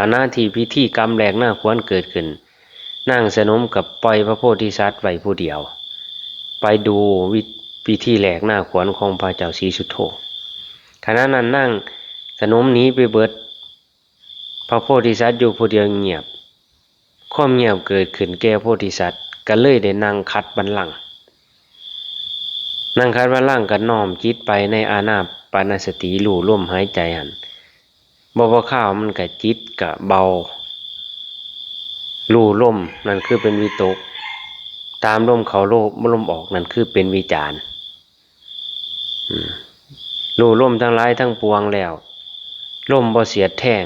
ຂະນະທີ່ພິທີກຳແລກໜ້າຂວັນເກີດຂຶ້ນ, ນາງສະໜົມກໍປ່ອຍພະໂພທິສັດໄວ້ຜູ້ດຽວ ໄປດູວິ ວິທີແລກໜ້າຂວັນຂອງພະເຈົ້າສີສຸໂທ. ຂະນະນັ້ນນາງສະໜົມໜີໄປເບີດ, ພະໂພທິສັດຢູ່ຜູ້ດຽວງຽບ. ຄວາມງຽບເກີດຂຶ້ນແກ່ໂພທິສັດ ກໍເລີຍໄດ້ນັ່ງຂັດບັນລັງ. ນັ່ງຂັດບັນລັງກໍນ້ອມຈິດໄປໃນອານາປານະສະຕິ ຮູ້ລົມຫາຍໃຈຫັ້ນ. ບໍ່ພໍຄາວມັນກໍຈິດກໍເບົາ, ຮູ້ລົມ ນັ້ນຄືເປັນວິຕົກ, ຕາມລົມເຂົ້າ ລົມ ລົມອອກ ນັ້ນຄືເປັນວິຈານ. ອືມ ຮູ້ລົມທັງຫຼາຍທັງປວງແລ້ວ, ລົມບໍ່ສຽດແທງ,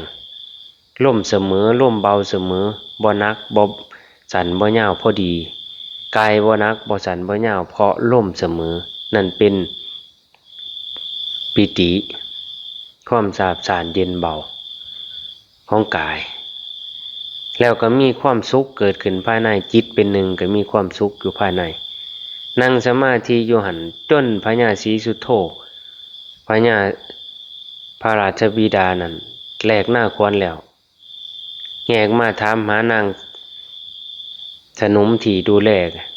ລົມສະເໝີ, ລົມເບົາສະເໝີ, ບໍ່ໜັກ ບໍ່ສັ້ນ ບໍ່ຍາວ ພໍດີ, ກາຍບໍ່ໜັກ ບໍ່ສັ້ນ ບໍ່ຍາວ ເພາະລົມສະເໝີ, ນັ້ນເປັນປີຕິ, ຄວາມຊາບຊານເຢັນເບົາ ຂອງກາຍ, ແລ້ວກໍມີຄວາມສຸກເກີດຂຶ້ນພາຍໃນ, ຈິດເປັນໜຶ່ງກໍມີຄວາມສຸກຢູ່ພາຍໃນ. ນັ່ງສະມາທິຢູ່ຫັ້ນຈົນພະຍາສີສຸໂທ, ພະຍາ ພະລາຊະບິດານັ້ນແລກໜ້າຂວັນແລ້ວ, ແຍກມາຖາມຫານາງສະໜົມທີ່ດູແລ,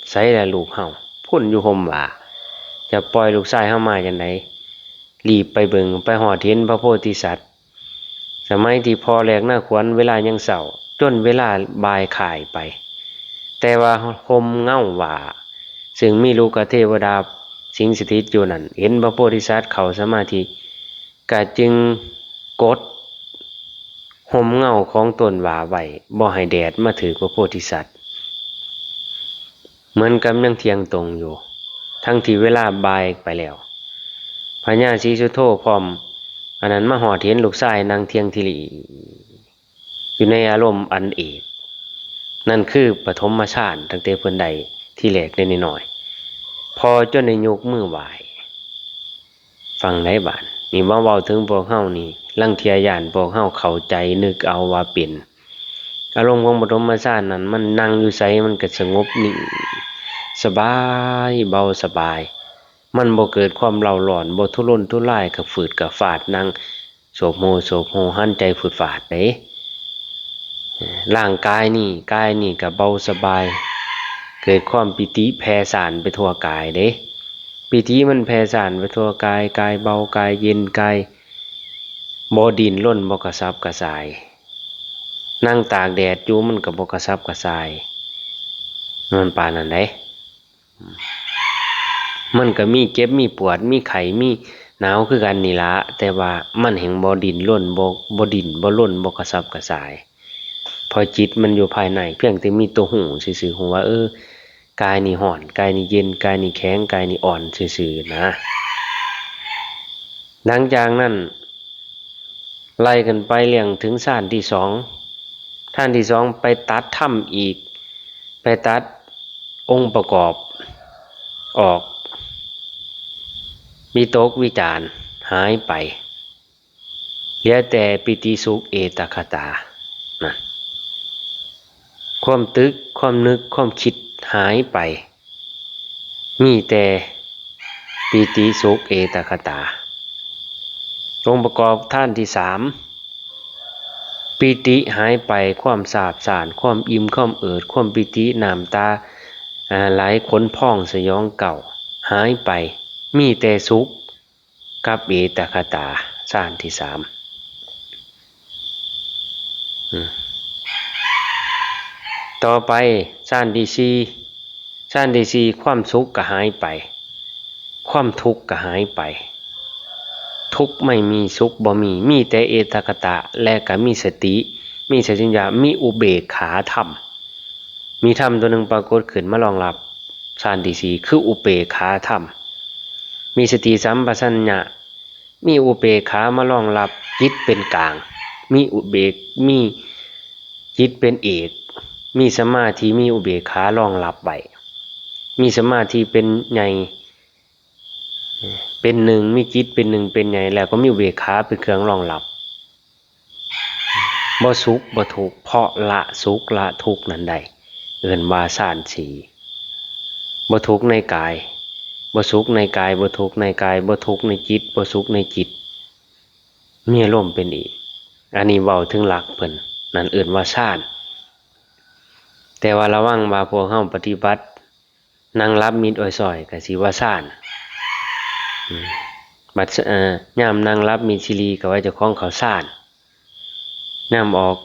ໃສລະລູກເຮົາ? ພຸ້ນຢູ່ຮົ່ມຫວ້າ. ຈະປ່ອຍລູກຊາຍເຮົາມາຈັ່ງໃດ? ລີບໄປເບິ່ງ, ໄປຮອດເຫັນພະໂພທິສັດ. ສະໄໝທີ່ພໍ່ແລກໜ້າຂວັນເວລາຍັງເຊົ້າ ຈົນເວລາບ່າຍຄ້າຍໄປ, ແຕ່ວ່າຮົ່ມເງົາຫວ້າ ຊຶ່ງມີລຸກກະເທວະດາສິງສະຖິດຢູ່ນັ້ນ ເຫັນພະໂພທິສັດເຂົ້າສະມາທິ ກະຈຶ່ງກົດຮົ່ມເງົາຂອງຕົ້ນຫວ້າໄວ້ ບໍ່ໃຫ້ແດດມາຖືກພະໂພທິສັດ, ເໝືອນກັບຍັງທ່ຽງຕົງຢູ່ ທັງທີ່ເວລາບ່າຍໄປແລ້ວ. ພະຍາສີສຸໂທພ້ອມອັນນັ້ນມາຮອດເຫັນລູກຊາຍນັ່ງທ່ຽງທິລີຢູ່ໃນອາລົມອັນເອກ, ນັ້ນຄືປະຖົມມະຊານ ຕັ້ງແຕ່ເພິ່ນໄດ້ທີແລກແຕ່ນ້ອຍໆ, ພໍ່ຈົນໄດ້ຍົກມືໄຫວ້. ຟັງໄດ້ບາດນີ້ ມາເວົ້າເຖິງພວກເຮົານີ້, ລາງເທື່ອຢ້ານພວກເຮົາເຂົ້າໃຈ ນຶກເອົາວ່າເປັນອາລົມຂອງປະຖົມມະຊານນັ້ນ, ມັນນັ່ງຢູ່ໃສມັນກໍສະຫງົບນິ່ງ ສະບາຍ ເບົາສະບາຍ, ມັນບໍ່ເກີດຄວາມເລົ້າຮ້ອນ, ບໍ່ທຸລົນທຸລາຍ ກະຝືດກະຟາດ, ນັ່ງໂສບໂຮໂສບໂຮ ຫັນໃຈຟືດຟາດເດ້. ຮ່າງກາຍນີ້ ກາຍນີ້ກະເບົາສະບາຍ, ເກີດຄວາມປີຕິແຜ່ສານໄປທົ່ວກາຍເດ້. ປີຕິມັນແຜ່ສານໄປທົ່ວກາຍ, ກາຍເບົາ ກາຍເຢັນ, ກາຍບໍ່ດີ້ນລົນ ບໍ່ກະສັບກະສ່າຍ. ນັ່ງຕາກແດດຢູ່ ມັນກະບໍ່ກະສັບກະສ່າຍ, ມັນປານນັ້ນເດ້. ມັນກະມີເຈັບ ມີປວດ ມີໄຂ້ ມີໜາວຄືກັນນີ້ລະ, ແຕ່ວ່າມັນແຮ່ງບໍ່ດີ້ນລົນ ບໍ່ ບໍ່ດີ້ນບໍ່ລົນ ບໍ່ກະສັບກະສ່າຍ. ເພາະຈິດມັນຢູ່ພາຍໃນ, ພຽງແຕ່ມີຕົວຮູ້ຊື່ໆ, ຮູ້ວ່າ ເອີ ກາຍນີ້ຮ້ອນ ກາຍນີ້ເຢັນ ກາຍນີ້ແຂງ ກາຍນີ້ອ່ອນຊື່ໆນະ. ຫຼັງຈາກນັ້ນ ໄລ່ຂຶ້ນໄປເລື່ອງເຖິງຊານທີສອງ, ຊານທີສອງໄປຕັດທຳອີກ, ໄປຕັດອົງປະກອບອອກ, ວິຕົກວິຈານຫາຍໄປ, ເຫຼືອແຕ່ປີຕິສຸກເອຕະຄະຕານະ. ຄວາມຕຶກ ຄວາມນຶກ ຄວາມຄິດຫາຍໄປ, ມີແຕ່ປີຕິສຸກເອຕະຄະຕາ. ອົງປະກອບທານທີສາມ, ປີຕິຫາຍໄປ, ຄວາມຊາບຊານ ຄວາມອີ່ມຄວາມເອີດ ຄວາມປີຕິ ນ້ຳຕາ ອາ ໄຫຼຂົນພອງສະຫຍອງເກົ້າ ຫາຍໄປ, ມີແຕ່ສຸກ ກັບເອຕະຄະຕາ, ຊານທີສາມ. ອືມ ຕໍ່ໄປ ຊານທີສີ່, ຊານທີສີ່ ຄວາມສຸກກະຫາຍໄປ, ຄວາມທຸກກະຫາຍໄປ, ທຸກໄມ່ມີ ສຸກບໍ່ມີ, ມີແຕ່ເອຕະຄະຕະ ແລະກະມີສະຕິ, ມີສະຕິສັມປະຊັນຍະ, ມີອຸເບກຂາທຳ, ມີທຳຕົວໜຶ່ງປາກົດຂຶ້ນມາລອງຮັບ. ຊານທີສີ່ ຄືອຸເບກຂາທຳ, ມີສະຕິສຳປະຊັນຍະ, ມີອຸເບກຂາມາລອງຮັບ, ຈິດເປັນກາງ, ມີອຸເບກ ມີຈິດເປັນເອກ, ມີສະມາທິ ມີອຸເບກຂາລອງຮັບໄວ້, ມີສະມາທິເປັນໃຫຍ່ ເປັນໜຶ່ງ, ມີຈິດເປັນໜຶ່ງເປັນໃຫຍ່, ແລ້ວກໍມີອຸເບກຂາເປັນເຄື່ອງລອງຮັບ. ບໍ່ສຸກບໍ່ທຸກ, ເພາະລະສຸກລະທຸກນັ້ນໄດ້, ເອີ້ນວ່າຊານສີ່. ບໍ່ທຸກໃນກາຍ, ບໍ່ສຸກໃນກາຍ, ບໍ່ທຸກໃນກາຍ, ບໍ່ທຸກໃນຈິດ, ບໍ່ສຸກໃນຈິດ, ມີອາລົມເປັນເອກ. ອັນນີ້ເວົ້າເຖິງຫຼັກເພິ່ນ. ນັ້ນເອີ້ນວ່າຊານ. ແຕ່ວ່າລະວັງວ່າພວກເຮົາປະຕິບັດ ນັ່ງຫຼັບມິດອອຍຊອຍກໍຊິວ່າຊານ. ອືມ ບັດ ເອີ ຍາມນັ່ງຫຼັບມິດຊີຣີກໍວ່າເຈົ້າຂອງເຂົ້າຊານ. ຍາມອອກ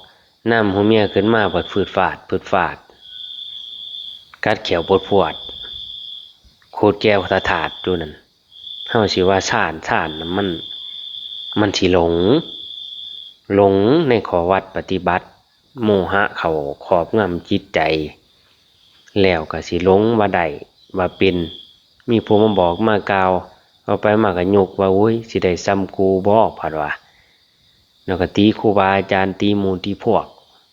ນ້ຳຫົວເມຍຂຶ້ນມາ ພັດຟືດຟາດ ຟືດຟາດ ກັດແຂ້ວປວດພວດ ຂູດແກ້ວທາດໆຢູ່ນັ້ນ. ເຮົາຊິວ່າຊານ ຊານນະ ມັນ ມັນຊິຫຼົງ ຫຼົງໃນຂໍ້ວັດປະຕິບັດ. ໂມຫະເຂົ້າຄອບງຳຈິດໃຈ ແລ້ວກໍຊິຫຼົງວ່າໄດ້ ວ່າເປັນ. ມີຜູ້ມາບອກມາກ່າວ ເອົາໄປມາກໍຍົກວ່າ ໂອ້ຍ ຊິໄດ້ສ່ຳກູບໍ່ ພັດວ່າ. ແລ້ວກໍຕິຄູບາອາຈານ ຕິໝູ່ຕິພວກ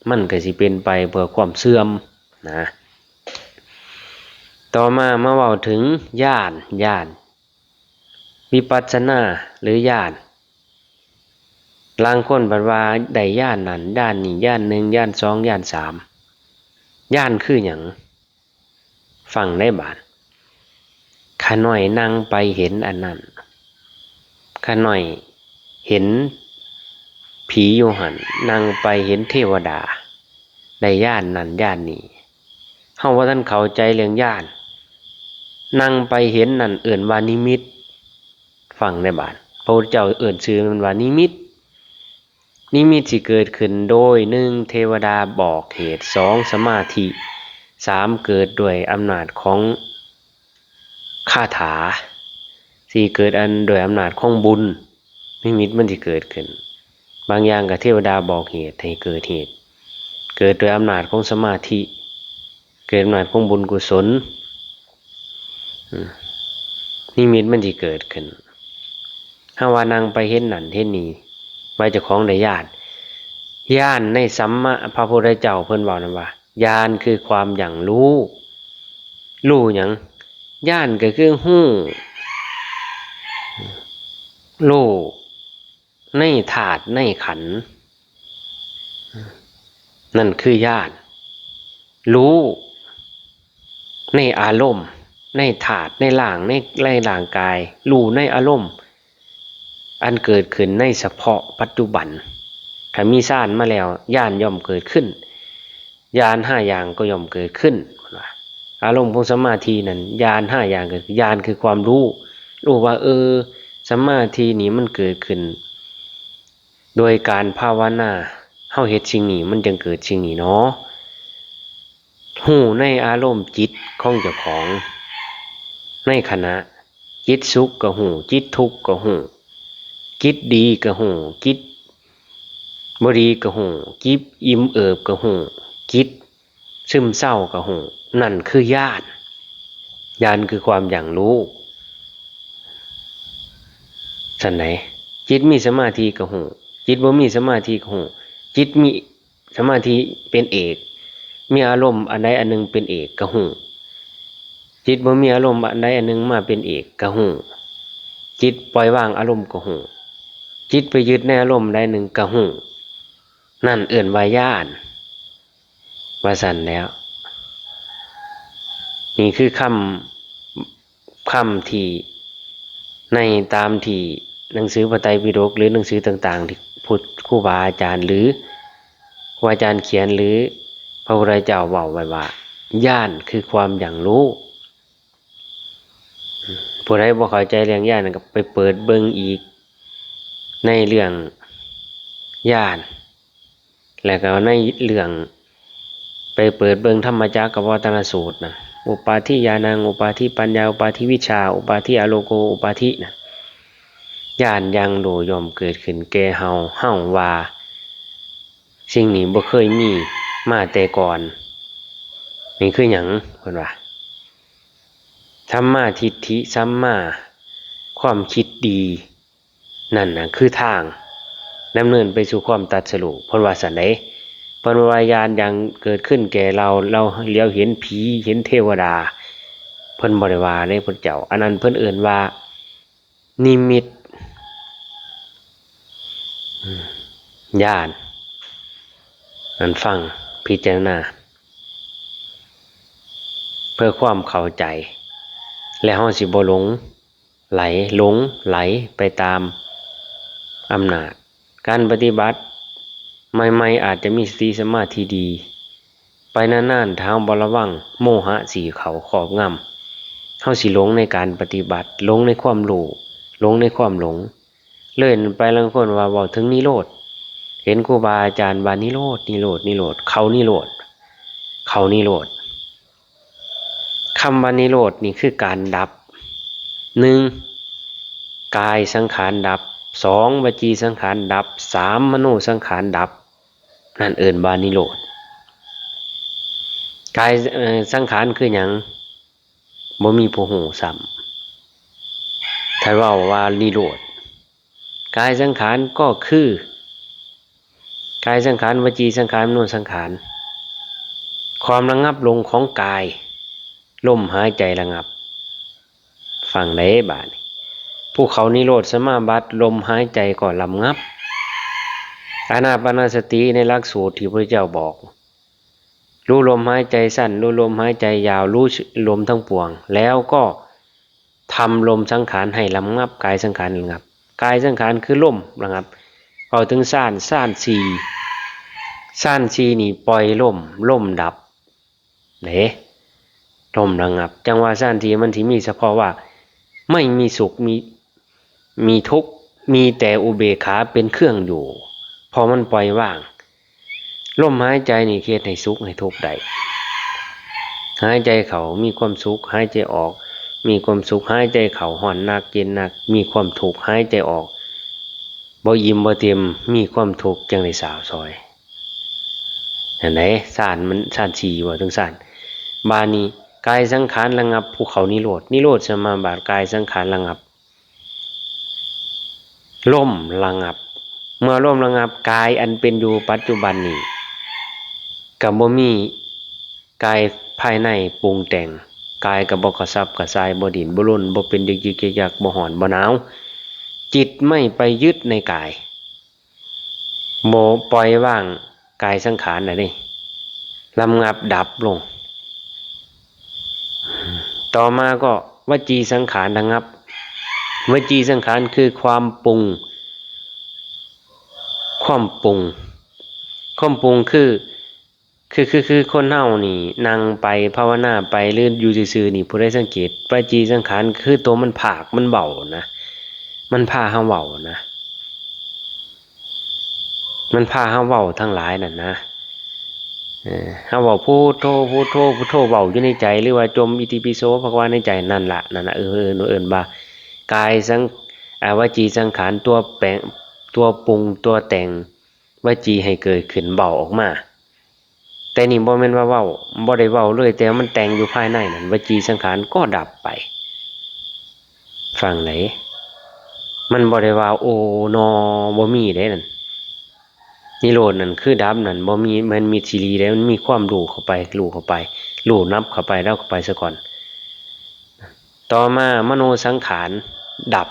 ມັນກໍຊິເປັນໄປເພື່ອຄວາມເສື່ອມນະ. ຕໍ່ມາມາເວົ້າເຖິງຍານ ຍານ ວິປັດສະນາ ຫຼື ຍານ. ລາງຄົນພັດວ່າໄດ້ຍານນັ້ນ ຍານນີ້ ຍານໜຶ່ງ ຍານສອງ ຍານສາມ. ຍານຄືຫຍັງ? ຟັງໄດ້ບາດ. ຂະນ້ອຍນັ່ງໄປເຫັນອັນນັ້ນ, ຂະນ້ອຍເຫັນຜີຢູ່ຫັ້ນ, ນັ່ງໄປເຫັນເທວະດາ, ໄດ້ຍານນັ້ນຍານນີ້. ເຮົາບໍ່ທັນເຂົ້າໃຈເລື່ອງຍານ. ນັ່ງໄປເຫັນນັ້ນເອີ້ນວ່ານິມິດ. ຟັງແດ່ບາດ, ພະພຸດທະເຈົ້າເອີ້ນຊື່ມັນວ່ານິມິດ. ນິມິດຊິເກີດຂຶ້ນໂດຍ ໜຶ່ງ ເທວະດາບອກເຫດ, ສອງ ສະມາທິ, ສາມ ເກີດດ້ວຍອຳນາດຂອງຄາຖາ, ສີ່ ເກີດອັນ ດ້ວຍອຳນາດຂອງບຸນ. ນິມິດມັນຊິເກີດຂຶ້ນ. ບາງຢ່າງກໍເທວະດາບອກເຫດໃຫ້ເກີດເຫດ, ເກີດດ້ວຍອຳນາດຂອງສະມາທິ, ເກີດອຳນາດຂອງບຸນກຸສົນ. ອືມ ນິມິດມັນຊິເກີດຂຶ້ນ. ເຮົາວ່ານັ່ງໄປເຫັນນັ້ນເຫັນນີ້, ວ່າເຈົ້າຂອງໄດ້ຍານ. ຍານໃນສຳມະ ພະພຸດທະເຈົ້າເພິ່ນເວົ້ານຳວ່າ ຍານຄືຄວາມຫຍັງຮູ້. ຮູ້ຫຍັງ? ຍານກໍຄືຮູ້, ຮູ້ໃນທາດໃນຂັນ, ນັ້ນຄືຍານ. ຮູ້ໃນອາລົມ, ໃນທາດ, ໃນຮ່າງ, ໃນ, ໃນຮ່າງກາຍ, ຮູ້ໃນອາລົມ ອັນເກີດຂຶ້ນໃນສະເພາະປັດຈຸບັນ. ຖ້າມີຊານມາແລ້ວ, ຍານຍ່ອມເກີດຂຶ້ນ, ຍານຫ້າຢ່າງກໍຍ່ອມເກີດຂຶ້ນ. ເພິ່ນວ່າ ອາລົມຂອງສະມາທິນັ້ນ, ຍານຫ້າຢ່າງກໍຄື ຍານຄືຄວາມຮູ້, ຮູ້ວ່າ, ເອີ, ສະມາທິນີ້ມັນເກີດຂຶ້ນໂດຍການພາວະນາ, ເຮົາເຮັດສິ່ງນີ້, ມັນຈຶ່ງເກີດສິ່ງນີ້ເນາະ. ຮູ້ໃນອາລົມຈິດຂອງເຈົ້າຂອງ ໃນຂະນະ, ຈິດສຸກກໍຮູ້, ຈິດທຸກກໍຮູ້, ຈິດດີກໍຮູ້, ຈິດບໍ່ດີກໍຮູ້, ຈິດອີ່ມເອີບກໍຮູ້, ຈິດຊຶມເສົ້າກໍຮູ້. ນັ້ນຄືຍານ. ຍານຄືຄວາມຫຍັງຮູ້. ຊັ້ນໃດ? ຈິດມີສະມາທິກໍຮູ້, ຈິດບໍ່ມີສະມາທິກໍຮູ້, ຈິດມີ ສະມາທິເປັນເອກ, ມີອາລົມອັນໃດອັນໜຶ່ງເປັນເອກກໍຮູ້. ຈິດບໍ່ມີອາລົມອັນໃດອັນໜຶ່ງມາເປັນເອກກໍຮູ້. ຈິດປ່ອຍວາງອາລົມກໍຮູ້. ຈິດໄປຍຶດໃນອາລົມໃດໜຶ່ງກໍຮູ້. ນັ້ນເອີ້ນວ່າຍານ. ວ່າຊັ້ນແລ້ວ. ນີ້ຄືຄຳ ຄຳທີ່ ໃນຕາມທີ່ໜັງສືພະໄຕປິດົກ ຫຼື ໜັງສືຕ່າງໆ ທີ່ຜູ້ ຄູບາອາຈານ ຫຼື ຄູບາອາຈານຂຽນ ຫຼື ພະພຸດທະເຈົ້າເວົ້າໄວ້ວ່າ ຍານຄືຄວາມຫຍັງຮູ້. ຜູ້ໃດບໍ່ເຂົ້າໃຈເລື່ອງຍານ ກໍໄປເປີດເບິ່ງອີກ ໃນເລື່ອງຍານ. ແລ້ວກໍໃນເລື່ອງ ໄປເປີດເບິ່ງທຳມະຈັກກະວັດຕະນະສູດນະ, ອຸປາທິຍານັງ ອຸປາທິປັນຍາ ອຸປາທິວິຊາ ອຸປາທິອາໂລໂກ ອຸປາທິນະ, ຍານຢ່າງຮູ້ຍ່ອມເກີດຂຶ້ນແກ່ເຮົາ, ເຮົາວ່າສິ່ງນີ້ບໍ່ເຄີຍມີມາແຕ່ກ່ອນ. ນີ້ຄືຫຍັງ? ເພິ່ນວ່າ ສຳມາທິດຖິ, ສຳມາຄວາມຄິດດີ. ນັ້ນນະຄືທາງດຳເນີນໄປສູ່ຄວາມຕັດສະຮູ້, ເພິ່ນວ່າຊັ້ນເດ້. ເພິ່ນວ່າຍານຢ່າງເກີດຂຶ້ນແກ່ລາວ, ລາວຫຼຽວເຫັນຜີ, ເຫັນເທວະດາ, ເພິ່ນບໍ່ໄດ້ວ່າເດ້ພຸດທະເຈົ້າ. ອັນນັ້ນເພິ່ນເອີ້ນວ່ານິມິດ, ຍານ. ອັນຟັງ, ພິຈາລະນາ ເພື່ອຄວາມເຂົ້າໃຈ ແລະ ເຮົາຊິບໍ່ຫຼົງ ໄຫຼ, ຫຼົງໄຫຼໄປຕາມອຳນາດ. ການປະຕິບັດ ໃໝ່ໆອາດຈະມີສະຕິສະມາທິດີ ໄປນານໆ ຖ້າເຮົາບໍ່ລະວັງ ໂມຫະຊິເຂົ້າຄອບງຳ ເຮົາຊິຫຼົງໃນການປະຕິບັດ ຫຼົງໃນຄວາມຮູ້ ຫຼົງໃນຄວາມຫຼົງ ເລີຍໄປ ລາງຄົນວ່າເວົ້າເຖິງນິໂຣດ ເຫັນຄູບາອາຈານວ່ານິໂຣດ ນິໂຣດ ນິໂຣດ ເຂົ້ານິໂຣດ ເຂົ້ານິໂຣດ. ຄຳວ່ານິໂຣດນີ້ຄືການດັບ ໜຶ່ງ ກາຍສັງຂານດັບ ສອງ ວະຈີສັງຂານດັບ ສາມ ມະໂນສັງຂານດັບ ນັ້ນເອີ້ນວ່ານິໂຣດ. ກາຍ ເອີ ສັງຂານຄືຫຍັງ? ບໍ່ມີຜູ້ຮູ້ຊ້ຳ ຖ້າເວົ້າວ່ານິໂຣດ. ກາຍສັງຂານກໍຄື ກາຍສັງຂານ ວະຈີສັງຂານ ມະໂນສັງຂານ ຄວາມລະງັບລົງຂອງກາຍ ລົມຫາຍໃຈລະງັບ. ຟັງເດີ້ບາດນີ້ ຜູ້ເຂົ້ານິໂຣດສະມາບັດ ລົມຫາຍໃຈກໍລະງັບ. ອານາປານະສະຕິໃນຫຼັກສູດທີ່ພະພຸດທະເຈົ້າບອກ ຮູ້ລົມຫາຍໃຈສັ້ນ ຮູ້ລົມຫາຍໃຈຍາວ ຮູ້ລົມທັງປວງ ແລ້ວກໍທຳລົມສັງຂານໃຫ້ລະງັບ ກາຍສັງຂານລະງັບ ກາຍສັງຂານຄືລົມລະງັບ. ເວົ້າເຖິງຊານ ຊານສີ່ ຊານສີ່ນີ້ປ່ອຍລົມ ລົມດັບເດ້ ລົມລະງັບ. ຈັ່ງວ່າຊານສີ່ມັນຊິມີສະເພາະວ່າ ໄມ່ມີສຸກ ມີ ມີທຸກ ມີແຕ່ອຸເບກຂາເປັນເຄື່ອງຢູ່ ເພາະມັນປ່ອຍວາງ. ລົມຫາຍໃຈນີ້ເຮັດໃຫ້ສຸກໃຫ້ທຸກໄດ້ ຫາຍໃຈເຂົ້າມີຄວາມສຸກ ຫາຍໃຈອອກມີຄວາມສຸກ ຫາຍໃຈເຂົ້າຮ້ອນໜັກເຢັນໜັກ ມີຄວາມທຸກ ຫາຍໃຈອອກບໍ່ອີ່ມບໍ່ເຕັມ ມີຄວາມທຸກ ຈັ່ງໄດ້ສາວສອຍ ຫັ້ນໃດ. ຊານມັນ ຊານສີ່ ເວົ້າເຖິງຊານ. ບາດນີ້ກາຍສັງຂານລະງັບ ຜູ້ເຂົ້ານິໂຣດ ນິໂຣດສະມາບັດ ກາຍສັງຂານລະງັບ ລົມລະງັບ ເມື່ອລົມລະງັບ ກາຍອັນເປັນຢູ່ປັດຈຸບັນນີ້ ກໍບໍ່ມີກາຍພາຍໃນປຸງແຕ່ງ ກາຍກໍບໍ່ກະສັບກະສ່າຍ ບໍ່ດີ້ນບໍ່ລົນ ບໍ່ເປັນຍຶກໆຍັກໆ ບໍ່ຮ້ອນບໍ່ໜາວ. ຈິດໄມ່ໄປຍຶດໃນກາຍ ບໍ່ ປ່ອຍວາງກາຍສັງຂານນະເດ້ ລະງັບດັບລົງ. ຕໍ່ມາກໍວະຈີສັງຂານລະງັບ ວະຈີສັງຂານຄືຄວາມປຸງ ຄວາມປຸງ ຄວາມປຸງຄື ຄື ຄື ຄືຄົນເຮົານີ້ນັ່ງໄປ ພາວະນາໄປ ຫຼືຢູ່ຊື່ໆນີ້ ຜູ້ໃດສັງເກດ ວະຈີສັງຂານຄືໂຕມັນພາກ ມັນເວົ້ານະ ມັນພາເຮົາເວົ້ານະ ມັນພາເຮົາເວົ້າທັງຫຼາຍນັ້ນນະ ເອີ ເຮົາເວົ້າພຸດໂທ ພຸດໂທ ພຸດໂທ ເວົ້າຢູ່ໃນໃຈ ຫຼືວ່າຈົ່ມອິຕິປິໂສ ພະຄະວາ ໃນໃຈ ນັ້ນລະ ນັ້ນລະ ເອີ້ນ ເອີ້ນວ່າກາຍສັງ ອາ ວະຈີສັງຂານ ຕົວແປງ ຕົວປຸງ ຕົວແຕ່ງ ວະຈີໃຫ້ເກີດຂຶ້ນເວົ້າອອກມາ. ແຕ່ນີ້ບໍ່ແມ່ນວ່າເວົ້າ ບໍ່ໄດ້ເວົ້າເລີຍ ແຕ່ມັນແຕ່ງຢູ່ພາຍໃນນັ້ນ ວະຈີສັງຂານກໍດັບໄປ. ຟັງໃດ ມັນບໍ່ໄດ້ວ່າ ໂອ້ ໜໍ່ ບໍ່ມີເດ້ນັ້ນ. ນິໂຣດນັ້ນຄືດັບນັ້ນ ບໍ່ມີແມ່ນມິດຊີລີເດ້ ມັນມີຄວາມຮູ້ເຂົ້າໄປ ຮູ້ເຂົ້າໄປ ຮູ້ນັບເຂົ້າໄປ ດັບເຂົ້າໄປສາກ່ອນ. ຕໍ່ມາມະໂນສັງຂານດັບ.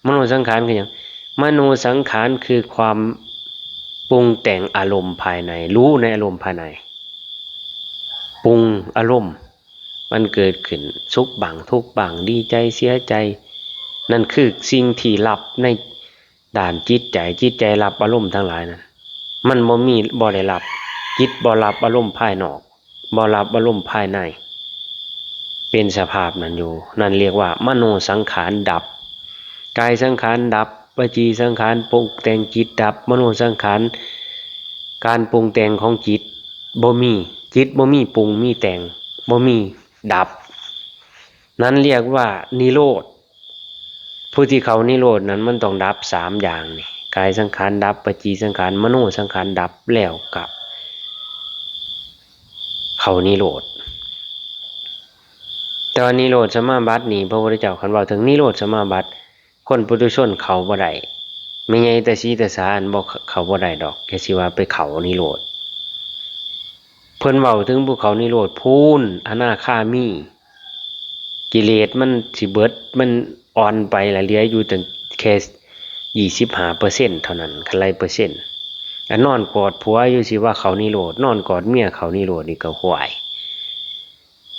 ມະໂນສັງຂານຄືຫຍັງ? ມະໂນສັງຂານຄືຄວາມປຸງແຕ່ງອາລົມພາຍໃນ, ຮູ້ໃນອາລົມພາຍໃນ, ປຸງອາລົມ ມັນເກີດຂຶ້ນ ສຸກບ້າງ ທຸກບ້າງ ດີໃຈ ເສຍໃຈ, ນັ້ນຄືສິ່ງທີ່ລັບໃນດ້ານຈິດໃຈ, ຈິດໃຈລັບອາລົມທັງຫຼາຍນັ້ນ, ມັນບໍ່ມີ ບໍ່ໄດ້ລັບ, ຈິດບໍ່ລັບອາລົມພາຍນອກ. ບໍ່ຮັບອາລົມພາຍໃນ ເປັນສະພາບນັ້ນຢູ່, ນັ້ນລຽກວ່າມະໂນສັງຂານດັບ, ກາຍສັງຂານດັບ, ວະຈີສັງຂານປຸງແຕ່ງຈິດດັບ, ມະໂນສັງຂານ ການປຸງແຕ່ງຂອງຈິດບໍ່ມີ, ຈິດບໍ່ມີປຸງມີແຕ່ງ, ບໍ່ມີດັບ, ນັ້ນລຽກວ່ານິໂຣດ. ຜູ້ທີ່ເຂົ້ານິໂຣດນັ້ນ ມັນຕ້ອງດັບສາມຢ່າງນີ້, ກາຍສັງຂານດັບ, ວະຈີສັງຂານ, ມະໂນສັງຂານດັບ, ແລ້ວກໍເຂົ້ານິໂຣດ. ແຕ່ວ່ານິໂຣດສະມາບັດນີ້ ພະພຸດທະເຈົ້າ ຄັນເວົ້າເຖິງນິໂຣດສະມາບັດ ຄົນປຸຖຸຊົນເຂົ້າບໍ່ໄດ້, ແມ່ໃຫຍ່ຕາສີຕາສາ ອັນບໍ່ເຂົ້າບໍ່ໄດ້ດອກ, ຢ່າຊິວ່າໄປເຂົ້ານິໂຣດ. ເພິ່ນເວົ້າເຖິງຜູ້ເຂົ້ານິໂຣດ ພູນອະນາຄາມີ. ກິເລດມັນຊິເບິດ, ມັນອ່ອນໄປລະ ເຫຼືອຢູ່ຕັ້ງແຄ່ຊາວຫ້າເປີເຊັນເທົ່ານັ້ນ, ຄັນໄລ່ເປີເຊັນ. ອັນນອນກອດຜົວຢູ່ ຊິວ່າເຂົ້ານິໂຣດ, ນອນກອດເມຍເຂົ້ານິໂຣດນີ້ກໍຫ້ວຍ,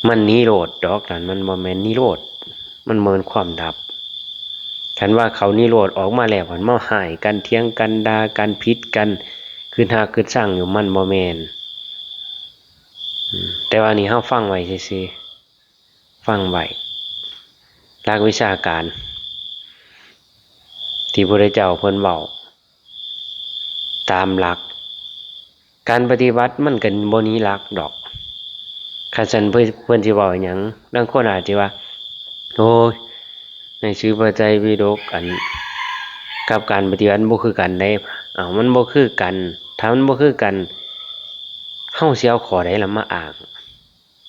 ມັນນິໂຣດດອກນັ້ນ, ມັນບໍ່ແມ່ນນິໂຣດ, ມັນບໍ່ແມ່ນຄວາມດັບ. ຄັນວ່າເຂົ້ານິໂຣດອອກມາແລ້ວ ມັນມາຮ້າຍກັນ, ຖຽງກັນ, ດ່າກັນ, ຜິດກັນ, ຄຶດຮັກຄຶດຊັງຢູ່ ມັນບໍ່ແມ່ນ. ອືມ ແຕ່ວ່ານີ້ເຮົາຟັງໄວ້ຊື່ໆ ຟັງໄວ້ ຫຼັກວິຊາການທີ່ພະພຸດທະເຈົ້າເພິ່ນເວົ້າ ຕາມຫຼັກ ການປະຕິບັດມັນກໍບໍ່ໜີຫຼັກດອກ. ຄັນຊັ້ນເພິ່ນ ເພິ່ນຊິເວົ້າຫຍັງ? ລາງຄົນອາດຊິວ່າ ໂອ້ຍ ໃນໜັງສືພະໄຕປິດົກ ອັນ ກັບການປະຕິບັດມັນບໍ່ຄືກັນເດ້. ເອົ້າ ມັນບໍ່ຄືກັນ, ຖ້າມັນບໍ່ຄືກັນ ເຮົາຊິເອົາຂໍ້ໃດລະມາອ້າງ?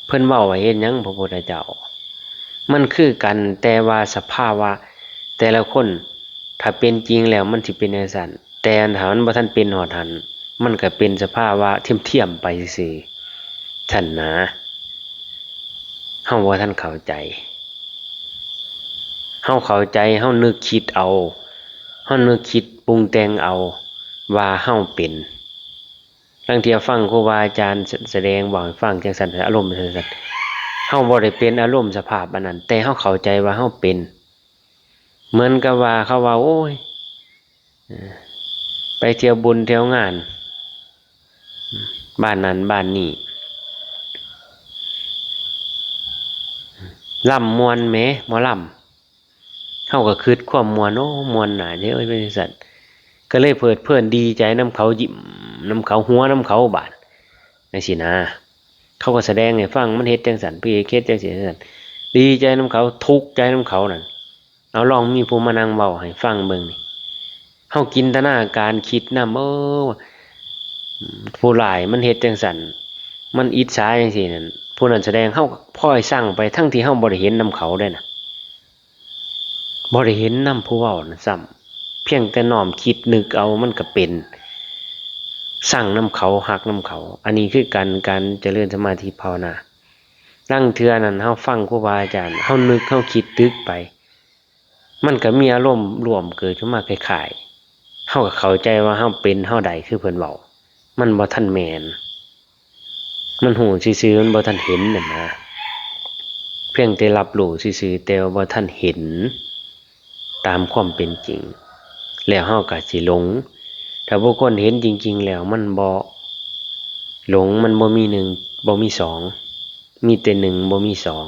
ເພິ່ນເວົ້າໄວ້ເຮັດຫຍັງ ພະພຸດທະເຈົ້າ? ມັນຄືກັນ ແຕ່ວ່າສະພາວະແຕ່ລະຄົນ ຖ້າເປັນຈິງແລ້ວມັນຊິເປັນຈັ່ງຊັ້ນ, ແຕ່ຖ້າມັນບໍ່ທັນເປັນຮອດຫັ້ນ ມັນກໍເປັນສະພາວະທຽມໆໄປຊື່ໆ ຊັ້ນນະ. ເຮົາບໍ່ທັນເຂົ້າໃຈ. ເຮົາເຂົ້າໃຈ ເຮົານຶກຄິດເອົາ, ເຮົານຶກຄິດປຸງແຕ່ງເອົາວ່າເຮົາເປັນ. ລາງເທື່ອຟັງຄູບາອາຈານສະ ສະແດງເວົ້າໃຫ້ຟັງຈັ່ງຊັ້ນ ອາລົມຈັ່ງຊັ້ນ ເຮົາບໍ່ໄດ້ເປັນອາລົມສະພາບອັນນັ້ນ ແຕ່ເຮົາເຂົ້າໃຈວ່າເຮົາເປັນ. ເໝືອນກັບວ່າເຂົາເວົ້າ ໂອ້ຍ ເອີ ໄປທ່ຽວບຸນທ່ຽວງານ ບ້ານນັ້ນບ້ານນີ້ ລຳມ່ວນແໝ ໝໍລຳ. ເຮົາກໍຄິດຄວາມມ່ວນ ໂອ້ ມ່ວນໜ້າເດ້ ເອີຍ ເປັນຈັ່ງຊັ້ນ ກໍເລີຍເພີດເພີນດີໃຈນຳເຂົາ ຍິ້ມນຳເຂົາ ຫົວນຳເຂົາບາດ ຈັ່ງຊີ້ນະ. ເຂົາກໍສະແດງໃຫ້ຟັງ ມັນເຮັດຈັ່ງຊັ້ນ ພະເອກເຮັດຈັ່ງຊີ້ຈັ່ງຊັ້ນ ດີໃຈນຳເຂົາ ທຸກໃຈນຳເຂົານັ້ນ. ເອົາ ລອງມີຜູ້ມານັ່ງເວົ້າໃຫ້ຟັງເບິ່ງນີ້ ເຮົາຈິນຕະນາການຄິດນຳ ເອີ ຜູ້ຮ້າຍມັນເຮັດຈັ່ງຊັ້ນ ມັນອິດສາຈັ່ງຊີ້ນັ້ນ ຜູ້ນັ້ນສະແດງ ເຮົາກໍພອຍຊັງໄປ ທັງທີ່ເຮົາບໍ່ໄດ້ເຫັນນຳເຂົາເດ້ນະ. ບໍ່ໄດ້ເຫັນນຳຜູ້ເວົ້ານັ້ນຊ້ຳ ພຽງແຕ່ນ້ອມຄິດນຶກເອົາ ມັນກໍເປັນ ຊັງນຳເຂົາ ຮັກນຳເຂົາ. ອັນນີ້ຄືການ ການຈະເລີນສະມາທິພາວະນາ. ລາງເທື່ອນັ້ນ ເຮົາຟັງຄູບາອາຈານ ເຮົານຶກ ເຮົາຄິດຕຶກໄປ ມັນກໍມີອາລົມລວມເກີດຂຶ້ນມາຄ້າຍໆ ເຮົາກໍເຂົ້າໃຈວ່າເຮົາເປັນ ເຮົາໄດ້ ຄືເພິ່ນເວົ້າ. ມັນບໍ່ທັນແມ່ນ. ມັນຮູ້ຊື່ໆ ມັນບໍ່ທັນເຫັນນັ້ນນະ ພຽງແຕ່ຮັບຮູ້ຊື່ໆ ແຕ່ວ່າບໍ່ທັນເຫັນຕາມຄວາມເປັນຈິງ ແລ້ວເຮົາກໍຊິຫຼົງ. ຖ້າບຸກຄົນເຫັນຈິງໆ ແລ້ວມັນບໍ່ຫຼົງ ມັນບໍ່ມີໜຶ່ງ ບໍ່ມີສອງ ມີແຕ່ໜຶ່ງ ບໍ່ມີສອງ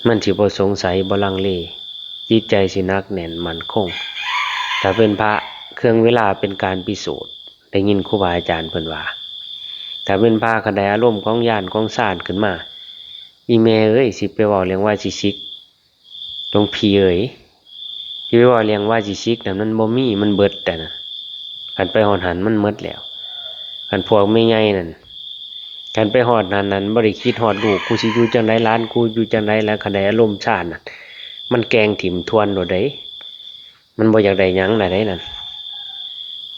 ມັນຊິບໍ່ສົງໄສ ບໍ່ລັງເລ ຈິດໃຈຊິໜັກແໜ້ນໝັ້ນຄົງ. ຖ້າເປັນພະ ເຄື່ອງເວລາເປັນການພິສູດ. ໄດ້ຍິນຄູບາອາຈານເພິ່ນວ່າ ຖ້າເປັນພະຄັນໄດ້ອາລົມຂອງຍານຂອງຊານຂຶ້ນມາ ອີ່ແມ່ເອີຍ ຊິໄປເວົ້າເລື່ອງວາຈິສິກ ຫຼວງພີ່ເອີຍ ຊິໄປເວົ້າເລື່ອງວາຈິສິກນັ້ນ ມັນບໍ່ມີ ມັນເບິດແລ້ວນະ. ຄັນໄປຮອດຫັ້ນມັນເບິດແລ້ວ. ຄັນພວກແມ່ໃຫຍ່ນັ້ນ ຄັນໄປຮອດນັ້ນນັ້ນ ບໍ່ໄດ້ຄິດຮອດລູກ ກູຊິຢູ່ຈັ່ງໃດ ຫຼານກູຢູ່ຈັ່ງໃດ ແລ້ວຄັນໄດ້ອາລົມຊານນັ້ນ ມັນແກ່ງຖິ້ມທວນໂລດເດ້. ມັນບໍ່ຢາກໄດ້ຫຍັງລະໃດນັ້ນ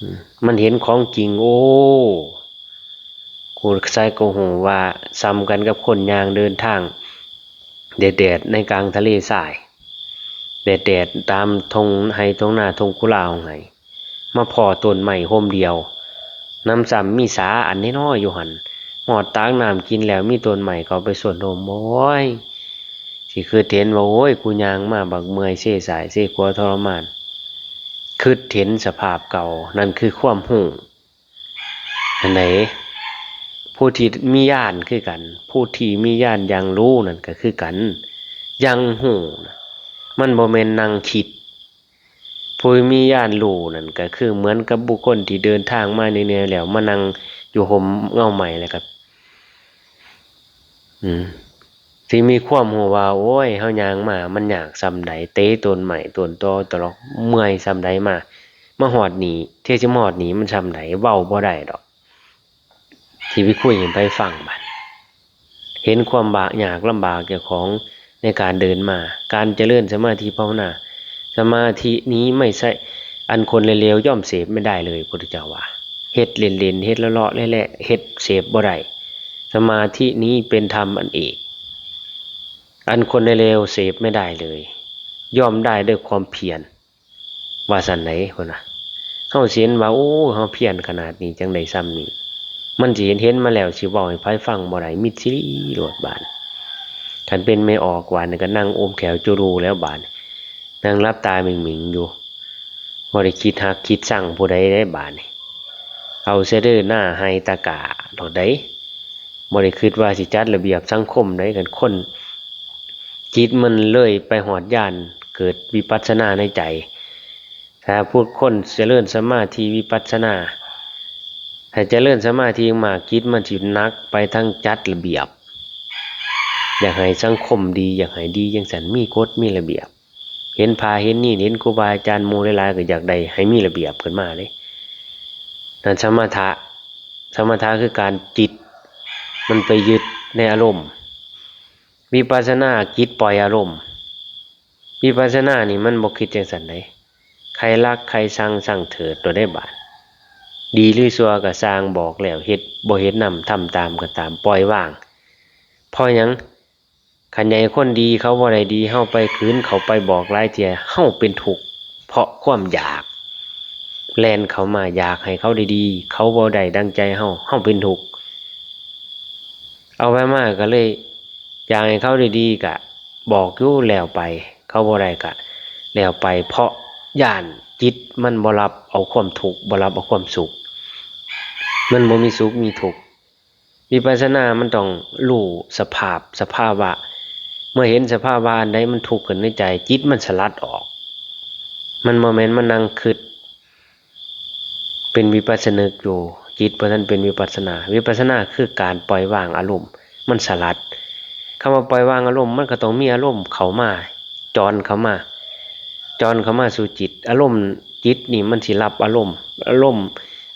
ອືມ ມັນເຫັນຂອງຈິງ ໂອ້ ກູໃສກໍຮູ້ວ່າສ່ຳກັນກັບຄົນຍ່າງເດີນທາງແດດໆ ໃນກາງທະເລຊາຍ ແດດໆ ຕາມທົ່ງໄຮ່ທົ່ງນາ ທົ່ງກຸລາຂອງໄຮ່ ມາພໍ້ຕົ້ນໄມ້ຮົ່ມດຽວ ນຳຊ້ຳມີສາອັນນ້ອຍໆຢູ່ຫັ້ນ ຮອດຕັກນ້ຳກິນແລ້ວ ມີຕົ້ນໄມ້ເຂົ້າໄປຊົດຮົ່ມ ໂອ້ຍ ຊິຄິດເຫັນວ່າ ໂອ້ຍ ກູຍ່າງມາບັກເມື່ອຍ ເຊຊ້າຍເຊຂວາທໍລະມານ. ຄິດເຫັນສະພາບເກົ່າ ນັ້ນຄືຄວາມຮູ້ຫັ້ນໃດ໋. ຜູ້ທີ່ມີຍານຄືກັນ ຜູ້ທີ່ມີຍານຢ່າງຮູ້ນັ້ນກໍຄືກັນ ຢ່າງຮູ້ນະ ມັນບໍ່ແມ່ນນັ່ງຄິດ. ຜູ້ມີຍານຮູ້ນັ້ນກໍຄືເໝືອນກັບບຸກຄົນທີ່ເດີນທາງມາເມື່ອຍໆ ແລ້ວມານັ່ງຢູ່ຮົ່ມເງົາໄມ້ ແລ້ວກໍ ອືມ ທີ່ມີຄວາມຮູ້ວ່າ ໂອ້ຍ ເຮົາຍ່າງມາມັນຍາກສ່ຳໃດ ເຕະຕົ້ນໄມ້ຕົ້ນຕໍຕະຫຼອກ ເມື່ອຍສ່ຳໃດມາ ມາຮອດນີ້ ເທື່ອຊິມາຮອດນີ້ມັນສ່ຳໃດ ເວົ້າບໍ່ໄດ້ດອກ ຊິໄປຄຸຍໃຫ້ໃຜຟັງບາດ ເຫັນຄວາມບາກຍາກລຳບາກເຈົ້າຂອງໃນການເດີນມາ ການຈະເລີນສະມາທິພາວະນາ ສະມາທິນີ້ໄມ່ໃຊ່ ອັນຄົນເລວໆ ຍ່ອມເສບໄມ່ໄດ້ເລີຍ ພຸດທະເຈົ້າວ່າ ເຮັດເລ່ນໆ ເຮັດເລາະໆ ແຫຼະໆ ເຮັດເສບບໍ່ໄດ້ ສະມາທິນີ້ເປັນທຳອັນເອກ ອັນຄົນເລວໆ ເສບໄມ່ໄດ້ເລີຍ ຍ່ອມໄດ້ດ້ວຍຄວາມພຽນ ວ່າຊັ້ນໃດ ເພິ່ນວ່າ ເຮົາຊິເຫັນວ່າ ໂອ້ ເຮົາພຽນຂະໜາດນີ້ ຈັ່ງໄດ້ສ່ຳນີ້ ມັນຊິເຫັນ ເຫັນມາແລ້ວ ຊິເວົ້າໃຫ້ໃຜຟັງບໍ່ໄດ້ ມິດຊີໂລດບາດ. ຄັນເປັນແມ່ອອກ ບາດນີ້ກໍນັ່ງອົບແຂ້ວຈຸລູແລ້ວບາດນີ້ ນັ່ງຫຼັບຕາມິ່ງໆຢູ່ ບໍ່ໄດ້ຄິດຮັກຄິດຊັງຜູ້ໃດເດ້ບາດນີ້. ເອົາແຕ່ເດີນໜ້າໄຮ່ຕາກາໂລດໃດ໋ ບໍ່ໄດ້ຄິດວ່າຊິຈັດລະບຽບສັງຄົມໃດ໋. ຄັນຄົນຈິດມັນເລີຍໄປຮອດຍານເກີດວິປັດສະນາໃນໃຈ, ຖ້າຜູ້ຄົນຈະເລີນສະມາທິວິປັດສະນາ, ຖ້າຈະເລີນສະມາທິມາກໆ ຈິດມັນຊິໜັກໄປທາງຈັດລະບຽບ, ຢາກໃຫ້ສັງຄົມດີ, ຢາກໃຫ້ດີຈັ່ງຊັ້ນ, ມີກົດມີລະບຽບ. ເຫັນພະເຫັນນີນ ເຫັນຄູບາອາຈານໝູ່ຫຼາຍໆ ກໍຢາກໄດ້ໃຫ້ມີລະບຽບຂຶ້ນມາເດ້. ນັ້ນສະມະຖະ, ສະມະຖະຄືການຈິດມັນໄປຍຶດໃນອາລົມ, ວິປັດສະນາຈິດປ່ອຍອາລົມ. ວິປັດສະນານີ້ມັນບໍ່ຄິດຈັ່ງຊັ້ນເດ້, ໃຄລັກໃຄຊັງຊັງເຖີດໂລດໃດ໋ບາດ, ດີຫຼືຊົ່ວກໍຊ່າງ ບອກແລ້ວເຮັດ ບໍ່ເຮັດນຳ ທຳຕາມກໍຕາມ ປ່ອຍວາງ. ເພາະຫຍັງ? ຄັນໃດຄົນດີເຂົາບໍ່ໄດ້ດີ ເຮົາໄປຂືນເຂົາ ໄປບອກຫຼາຍເທື່ອ ເຮົາເປັນທຸກ ເພາະຄວາມຢາກແລ່ນເຂົ້າມາ ຢາກໃຫ້ເຂົາໄດ້ດີ, ເຂົາບໍ່ໄດ້ດັ່ງໃຈເຮົາ ເຮົາເປັນທຸກ. ເອົາໄປມາກໍເລີຍຢາກໃຫ້ເຂົາໄດ້ດີ ກະບອກຢູ່ແລ້ວໄປ, ເຂົາບໍ່ໄດ້ກະແລ້ວໄປ, ເພາະຢ້ານຈິດມັນບໍ່ຮັບເອົາຄວາມທຸກ ບໍ່ຮັບເອົາຄວາມສຸກ, ມັນບໍ່ມີສຸກມີທຸກ. ວິປັດສະນາມັນຕ້ອງຮູ້ສະພາບ ສະພາວະ, ເມື່ອເຫັນສະພາວະອັນໃດມັນທຸກຂຶ້ນໃນໃຈ, ຈິດມັນສະຫຼັດອອກ. ມັນບໍ່ແມ່ນມານັ່ງຄິດເປັນວິປັດສະນຶກຢູ່, ຈິດບໍ່ທັນເປັນວິປັດສະນາ. ວິປັດສະນາຄືການປ່ອຍວາງອາລົມ, ມັນສະຫຼັດ. ຄຳວ່າປ່ອຍວາງອາລົມ ມັນກໍຕ້ອງມີອາລົມເຂົ້າມາ ຈອນເຂົ້າມາ, ຈອນເຂົ້າມາສູ່ຈິດ. ອາລົມຈິດນີ້ມັນຊິຮັບອາລົມ, ອາລົມ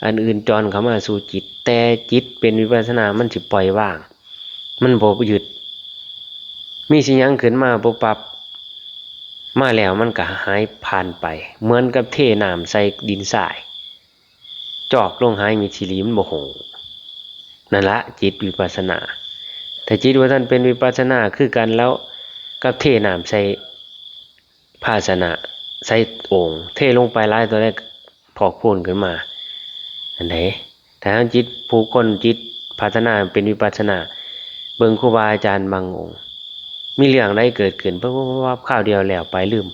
ອັນອື່ນຈອນເຂົ້າມາສູ່ຈິດ, ແຕ່ຈິດເປັນວິປັດສະນາ ມັນຊິປ່ອຍວາງ, ມັນບໍ່ຍຶດ. ມີສິ່ງຫຍັງຂຶ້ນມາປຸບປັບ ມາແລ້ວມັນກໍຫາຍຜ່ານໄປ, ເໝືອນກັບເທນ້ຳໃສ່ດິນຊາຍ. ຈອກລົງຫາຍມິດຊີຣີມັນບໍ່ໂຫງ. ນັ້ນລະຈິດວິປັດສະນາ. ແຕ່ຈິດວ່າທ່ານເປັນວິປັດສະນາຄືກັນແລ້ວກັບເທນ້ຳໃສ່ພາຊະນະ, ໃສ່ໂອ່ງ, ເທລົງໄປຫຼາຍເທົ່າໃດ ພອກພູນຂຶ້ນມາ. ອັນໃດ ຖ້າເຮົາຈິດ ຜູ້ຄົນຈິດພັດທະນາເປັນວິປັດສະນາ, ເບິ່ງຄູບາອາຈານບາງອົງ ມີເລື່ອງໃດເກີດຂຶ້ນ ປຶບໆໆ ຄາວດຽວແລ້ວໄປ ລືມ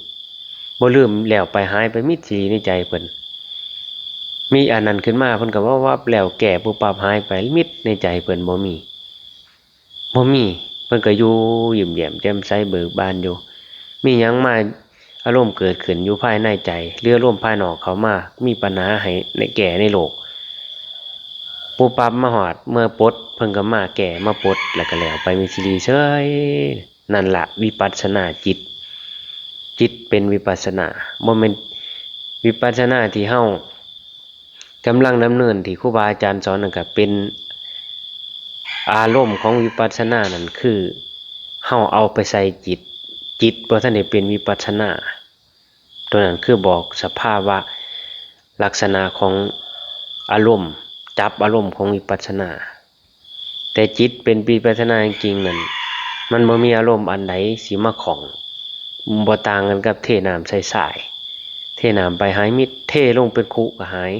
ບໍ່ລືມແລ້ວໄປ ຫາຍໄປມິດຊີໃນໃຈເພິ່ນ. ມີອັນນັ້ນຂຶ້ນມາ ເພິ່ນກໍວັບໆ ແລ້ວແກ້ປຸບປັບ ຫາຍໄປມິດໃນໃຈເພິ່ນ ບໍ່ມີ ບໍ່ມີ ເພິ່ນກໍຢູ່ຍິ້ມແຍ້ມແຈ່ມໃສເບີກບານຢູ່. ມີຫຍັງມາ ອາລົມເກີດຂຶ້ນຢູ່ພາຍໃນໃຈ ຫຼື ອາລົມພາຍນອກເຂົ້າມາ ມີບັນຫາໃຫ້ແກ້ໃນໂລກ ປຸບປັບມາຮອດ ເມື່ອປົດ ເພິ່ນກໍມາແກ້ມາປົດ ແລ້ວກໍແລ້ວໄປມີຊີລີເສີຍ. ນັ້ນລະວິປັດສະນາຈິດ, ຈິດເປັນວິປັດສະນາ, ບໍ່ແມ່ນວິປັດສະນາທີ່ເຮົາກຳລັງດຳເນີນ ທີ່ຄູບາອາຈານສອນນັ້ນ ກໍເປັນອາລົມຂອງວິປັດສະນານັ້ນ ຄືເຮົາເອົາໄປໃສ່ຈິດ, ຈິດບໍ່ທັນໄດ້ເປັນວິປັດສະນາ. ຕົວນັ້ນຄືບອກສະພາວະລັກສະນະຂອງອາລົມ, ຈັບອາລົມຂອງວິປັດສະນາ. ແຕ່ຈິດເປັນວິປັດສະນາຈິງໆນັ້ນ ມັນບໍ່ມີອາລົມອັນໃດຊິມາຂ້ອງ, ບໍ່ຕ່າງກັນກັບເທນ້ຳໃສ່ຊາຍ, ເທນ້ຳໄປຫາຍມິດ, ເທລົງເປັນຄຸກໍຫາຍ.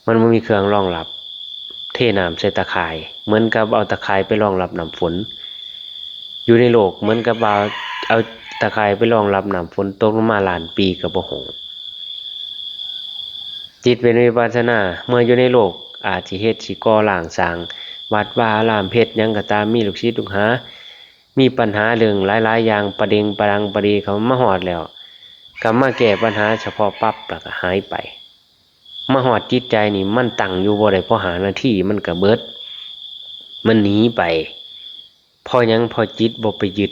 ມັນບໍ່ມີເຄື່ອງຮອງຮັບ. ເທນ້ຳໃສ່ຕາຂ່າຍ ເໝືອນກັບເອົາຕາຂ່າຍໄປຮອງຮັບນ້ຳຝົນ. ຢູ່ໃນໂລກເໝືອນກັບວ່າເອົາຕາຂ່າຍໄປຮອງຮັບນ້ຳຝົນຕົກລົງມາລ້ານປີກໍບໍ່ໂຫງ. ຈິດເປັນວິປັດສະນາ ເມື່ອຢູ່ໃນໂລກອາດຊິເຮັດ ຊິກໍ່ສ້າງ ສ້າງວັດວາອາລາມ ເຮັດຫຍັງກໍຕາມ ມີລູກສິດລູກຫາ ມີບັນຫາເລື່ອງຫຼາຍໆຢ່າງ ປະເດັງປະດັງປະດີ ເຂົ້າມາຮອດແລ້ວ ກໍມາແກ້ບັນຫາສະເພາະປັບ ແລ້ວກໍຫາຍໄປ. ມາຮອດຈິດໃຈນີ້ ມັນຕັ້ງຢູ່ບໍ່ໄດ້ພໍຫ້ານາທີ ມັນກໍເບິດ ມັນໜີໄປ. ເພາະຫຍັງ? ເພາະຈິດບໍ່ໄປຍຶດ